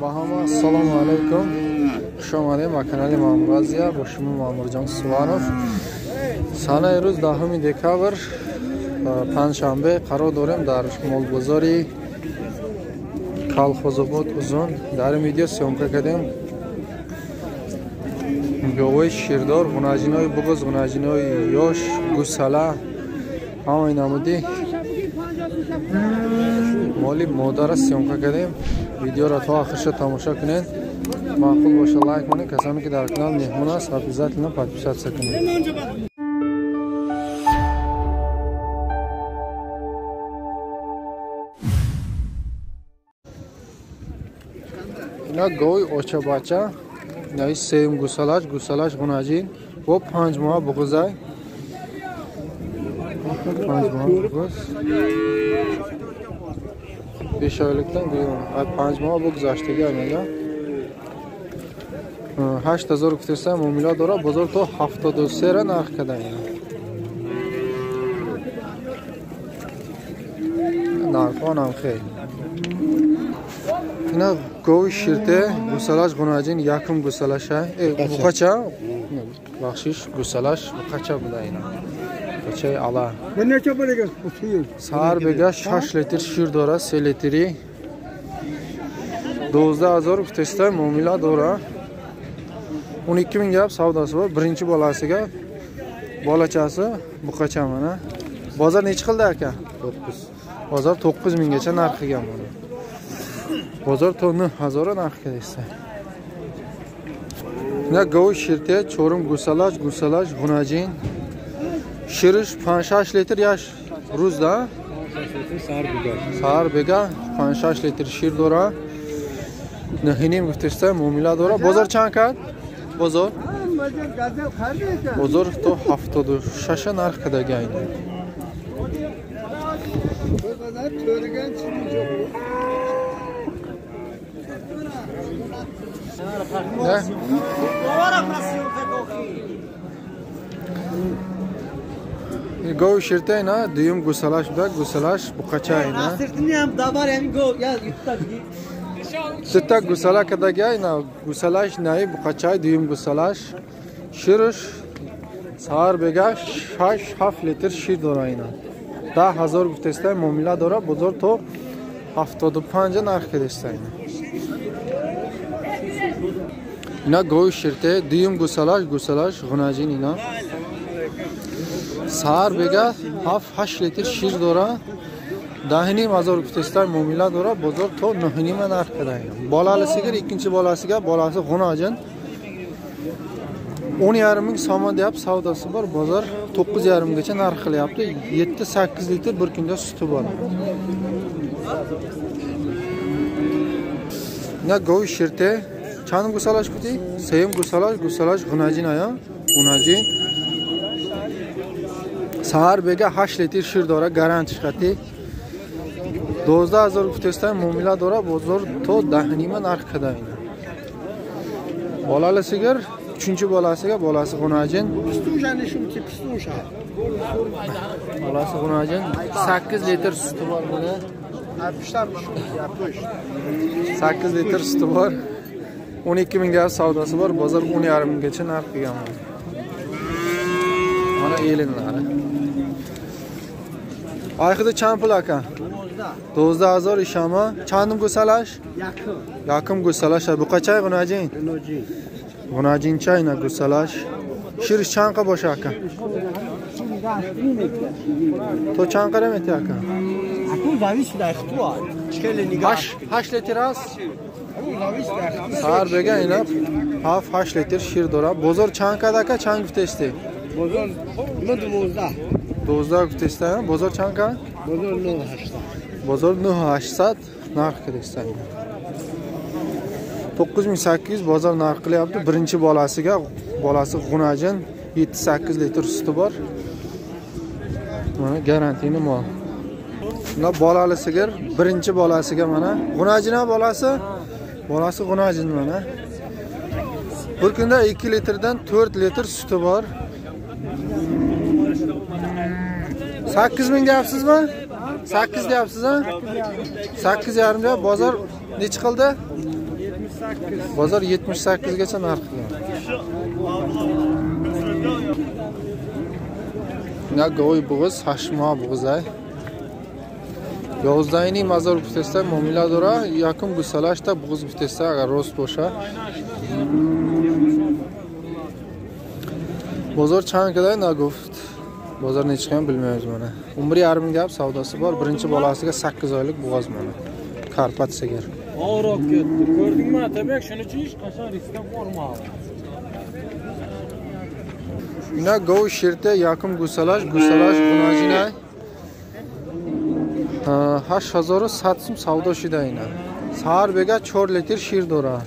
Ба ҳама ассалому алайкум. Хуш омадем ба канали Маъмур Азия. Бо шумо Маъмурҷон Суванов. Санаи рӯз 10 декабр, панҷшанбе, қарор дорем дар молбозори Колхозобод Узун. Дар ин видео съёмка кардем говои ширдор, ғунаҷинои буғуз, ғунаҷинои ёш, гусала, ҳамаи намуди моли модара съёмка кардем. Видеоро то охирша тамошо кунед. Маъқул боша лайк монед. Касоне ки дар канал меҳмон аст, обязательно подписаться кунед. Ина гови очабача, инаи сеюм гусалаш, гусалаш ғунаҷин бо 5 моҳа буғузай. 5 моҳа буғуз. Бешойликдан гӯён. 5 моҳа бу гузаштагӣ амела. 8000 гуфтеса муомила дора, бозор то 73 ра нарх када ина. Нархҳо ҳам хел. Ина гови ширте, гусалаш ғунаҷин, якум гусалаша. Буқача, бахшиш, гусалаш буқача буда ина. Буқачаи ала. Саҳар бега 6 литр шир дора, 3 литри. 12000 гуфтеста муомила дора. 12 ming gap savdosi bor. Birinchi bolasiga bolachasi buqacha mana. Bozor necha qildi aka? 9. Bozor 9 minggacha narx qilgan buni. Bozor to 9000 narx qilsa. Ina govi shirte, cho'rim gusalash, gusalash g'unajin. Shirish 5-6 litr yash ruzda. Sahar bega 5-6 litr shir dora. 9.5 guftesta muomila dora. Bozor chand kad? Бозор? Бозор то 76 нарх кадаги ина. Гови ширте ина, дуюм гусалаш буда, гусалаш буқача ина. Сета гусала кадаги ина, гусалаш наи буқачай, дуюм гусалаш. Ширш саҳар бега 6-7 литр шир дора ина. 10000 гуфтеста муомила дора, бозор то 75 нарх кадаста ина. Ина гови ширте, дуюм гусалаш, гусалаш ғунаҷин ина. Саҳар бега 7-8 литр шир дора. 10.5 гуфтеста муомила дора, бозор то 9.5 нарх када ина. Bolalisiga, ikkinchi bolasiga, bolasi g'unajin 10.5 ming somon deyapti, savdosi bor, bozor 9.5 gacha narx qilyapti. 7-8 litr bir kunda suti bor. Ina govi shirte, чанд гусалаш гуфтӣ? Сеюм гусалаш, гусалаш ғунажин ая, ғунажин. Саҳар бега 8 литр шир дора, гарант хати. 12000 гуфтеста муомила дора, бозор то 10.5 нарх када ина. Bolali sigir, uchinchi bolasiga, bolasi g'unajin. Bolasi g'unajin 8 litr suti bor buni. 8 litr suti bor. 12 mingga savdosi bor, bozor 10.5 minggacha narx qilgan. Mana elinlari. Oyxida chand pul aka? 12000 ishama. Chandim gusalash? Yakım. Yakım gusalash. Buqachay g'unajin? G'unajincha ina gusalash. Shirish chanqa bo'sha aka? To chanqa remeti aka? Aku зависит от того. 8 litr az. Sahar bega ina 7-8 litr shir dora. Bozor chand kad aka? Chand guftesti? Bozor 12. 12 guftesti. Bozor chand ka? Bozor 9.8. Bozor 9800 narx kirishsa. 9800 bozor narx qilyapti. Birinchi bolasiga, bolasi g'unajin 7-8 litr suti bor. Mana garantiyli mol. Buna bolali sigir, birinchi bolasiga mana g'unajin bolasi, bolasi g'unajin mana. Bir kunda 2 litrdan 4 litr suti bor. 8000 deyapsizmi? 8 deyapsiz ha? 8.5 deyapti. Bozor Nechi qildi? 78. Bozor 78 gacha narx qilgan. Na go'y bo'g'iz, hashmo bo'g'izay. Yozdayni mazor gufteста muomila dora, yakun gusalashta bo'g'iz gufteста agar rost bo'sha. Bozor chand kaday naguft. Bozor necha ham bilmaymiz mana. 11,5 ming gap savdosi bor. Birinchi bolasiga 8 oylik bo'g'oz mana. Karpat sigir. Og'roq ketdi. Ko'rdingmi, Atabek? Shuning uchun hech qachon riskka borma. Ina gov shirte yakum gusalash, gusalash gunajinay. 8100 сум savdo shida ina. Sahar bega 4 litr shir dora.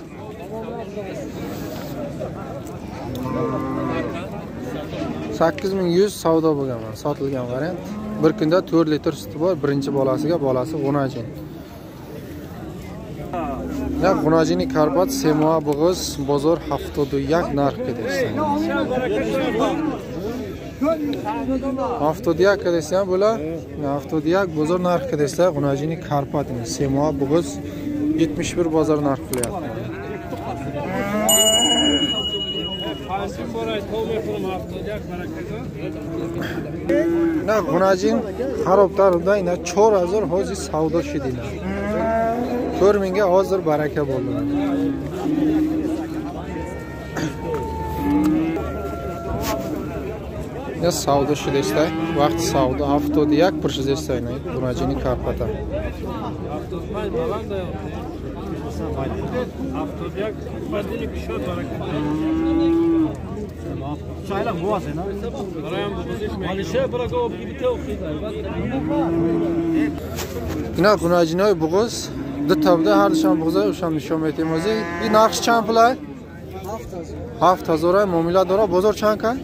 8100 savdo bo'lgan, sotilgan variant. Bir kunda 4 litr suti bor. Birinchi bolasiga, bolasi g'unajin. Na g'unajini Karpat sema bo'g'iz bozor 71 narx ketyapti. 71 desa ham bular 71 bozor narxi desa g'unajini Karpat sema bo'g'iz 71 bozor narx qilyapti. Na g'unajin xarobtarida ina 4000 hozir savdo shidina. 4000 ga hozir baraka bo'ldi. Ya savdo shidesta, vaqt savdo 71 purshidesta ina g'unajini Karpata. Ina g'unajinoy bo'g'iz dutabda har dushanba bo'g'iz o'sha nishon metamiz. I narxi chand pul? 7000 muomila dora. Bozor chand kan?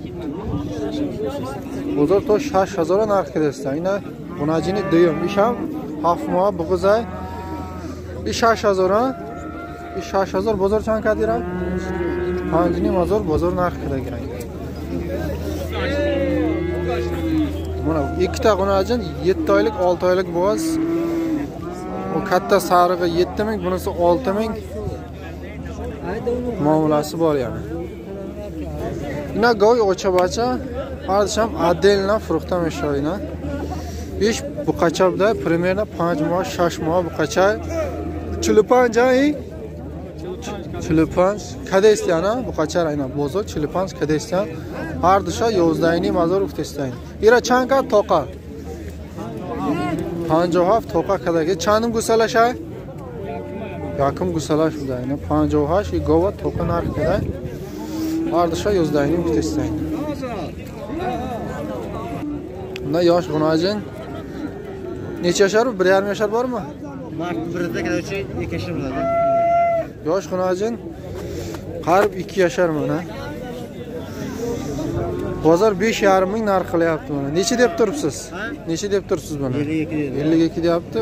Bozor to 6000 narx kedesta. Ina g'unajini duyum. Ish ham 7 moh bo'g'izay. I 6000 i 6000 bozor chand kadira? 5500 bozor narx kedagan. Mana ikkita g'unajin 7 oylik, 6 oylik bo'g'iz. O katta sarig'i 7000, bunisi 6000. Muomalasi bor yana. Ina go'y ocha-bacha har ham отдельно фрукта mешавина. 5 buqacha buda примерно 5 moh, 6 moh buqacha. 45 ay 45 kadestiyana buqacha ayna bozor 45 kadestiyan. Har dusha 11.5 uftestayn. Ira chand ka toqa? 57 toqa kadagi. Chandim gusalashay? Yakım gusalash budayna 58 i gova toqa narx kaday. Har dusha 11.5 uftestayn. Bunda yosh g'unajin necha yashar bu? 1,5 yashar bormi? Mart 1da короче 2 yashar bo'ladi. Yosh g'unajin qarib 2 yashar mana. Bozor 5,5 ming narx qilyapti mana. Necha deb turibsiz? Necha deb turibsiz buni? 52 dedi. 52 deyapti.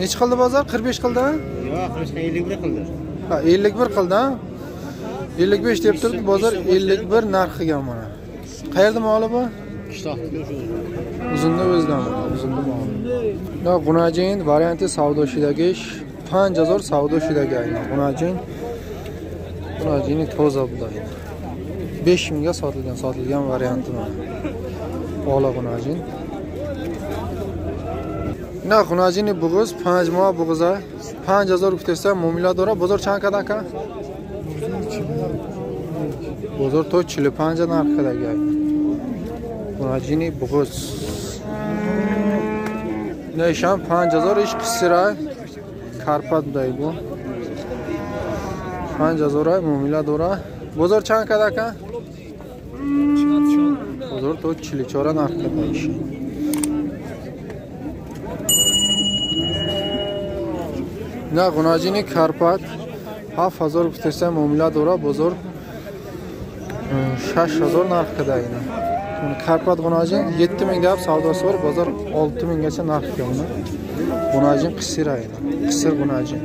Necha qildi bozor? 45 qildi? Yo'q, 51 qildi. Ha, 51 qildi. 55 deb turibdi, bozor 51 narx qilgan mana. Qayerda moli bu? Qishloqda shu. Uzunda o'zidan, uzunda moli. Na g'unajin varianti savdo shidagi 5000 savdo shidagi aynan g'unajin. G'unajini toza buday. 5000 ga sotilgan varianti mana. Ola g'unajin. Na g'unajini bo'g'iz 5 moh bo'g'iza 5000 gufteса muomila dora. Bozor chand kada aka? Bozor to 45 narxidagi. G'unajini bo'g'iz. Neyşan 5000 ish qisira Karpat buday bu. 5000 ay muomila dora. Bozor chand kada aka? Bozor to 44 narxida ish. Na g'unajini Karpat 7000 gufteса muomila dora. Bozor 6000 narxida ina. Karpat g'unajin 7000 deb savdosi bor, bozor 6000 gacha narx qilgan. G'unajin qisir ayna. Qisir g'unajin.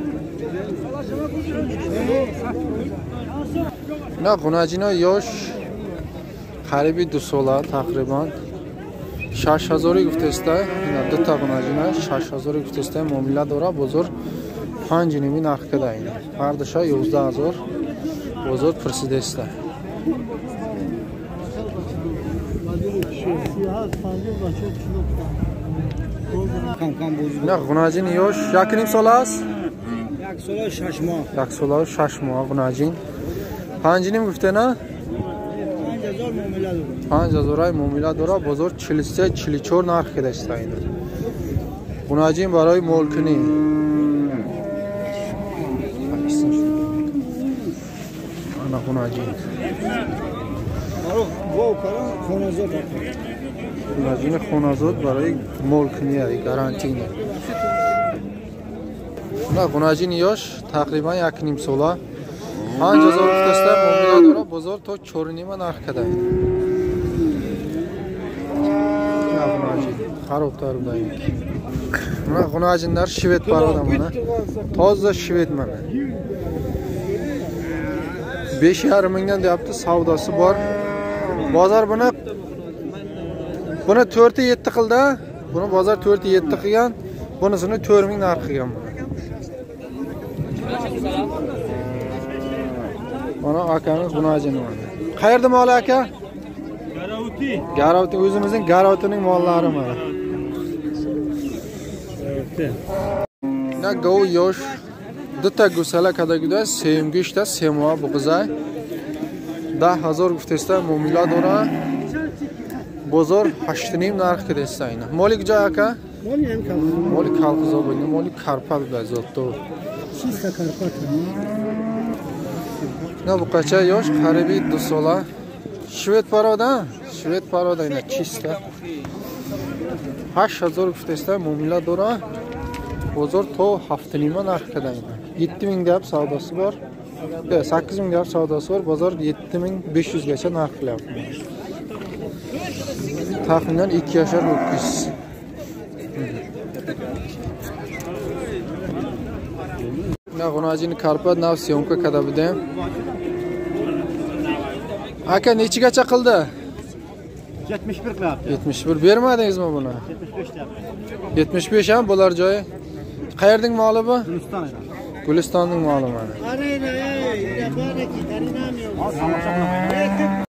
Na g'unajina yosh qaribi 2 sola taqriban 6000 guftesta. Ina duta g'unajina 6000 guftesta muomila dora. Bozor 5,5 нарх када ина. Ҳардуша 11,000 бозор пурсидеста. На ғунаҷин ёш 1,5 сола аст? 1 сола 6 моҳ. 1 сола 6 моҳ ғунаҷин. 5,5 гуфте на? 5000 муомила дорад. 5000 ай муомила дорад, бозор 43-44 нарх кадаста ина. Ғунаҷин барои молкунӣ. Ана ғунаҷин. Ғунаҷини хоназод барои молкунӣ ай гарантия. На ғунаҷини ёш тақрибан 1,5 сола. 5000 гуфтаста муомила дорад, бозор то 4,5 нарх када. На ғунаҷин харобтар буда ин. Мана ғунаҷиндар швед парода мана. Тоза швед мана. 5,5 mingdan deyapti, savdosi bor. Bozor buni 4,7 qildi. Buni bozor 4,7 qilgan. Bunisini 4 ming narx qilgan. Mana akamiz bunajini mana. Qayerda moli aka? Garovti. Garovti, o'zimizning Garovtining mollari mana. Na gov yosh duta gusala kadaguda sevimgishta semua buqizay. 10,000 guftesta muomila dora. Bozor 8,5 narx kedesta ina. Moli joy aka? Moli ham kalxoz. Moli kalxoz bo'ldi, moli karpat zotdo. Чисто карпат. На buqacha yosh qaribi 2 sola. Швед порода? Швед порода ина чисто. 8,000 guftesta muomila dora. Bozor to 7,5 narx kada ina. 7,000 deb savdosi bor. 8,000 deb savdosi bor. Bozor 7,500 gacha narx qilyapti. Taxminan 2 yashar ho'kiz. На ғунajini karpat nav syomka kada budem. Aka nechigacha qildi? 71 qilyapti. 71 bermadingizmi buni? 75 deyapti. 75 ham bo'lar joyi. Qayerning moli bu? Guliston. Gulistonning moli mana.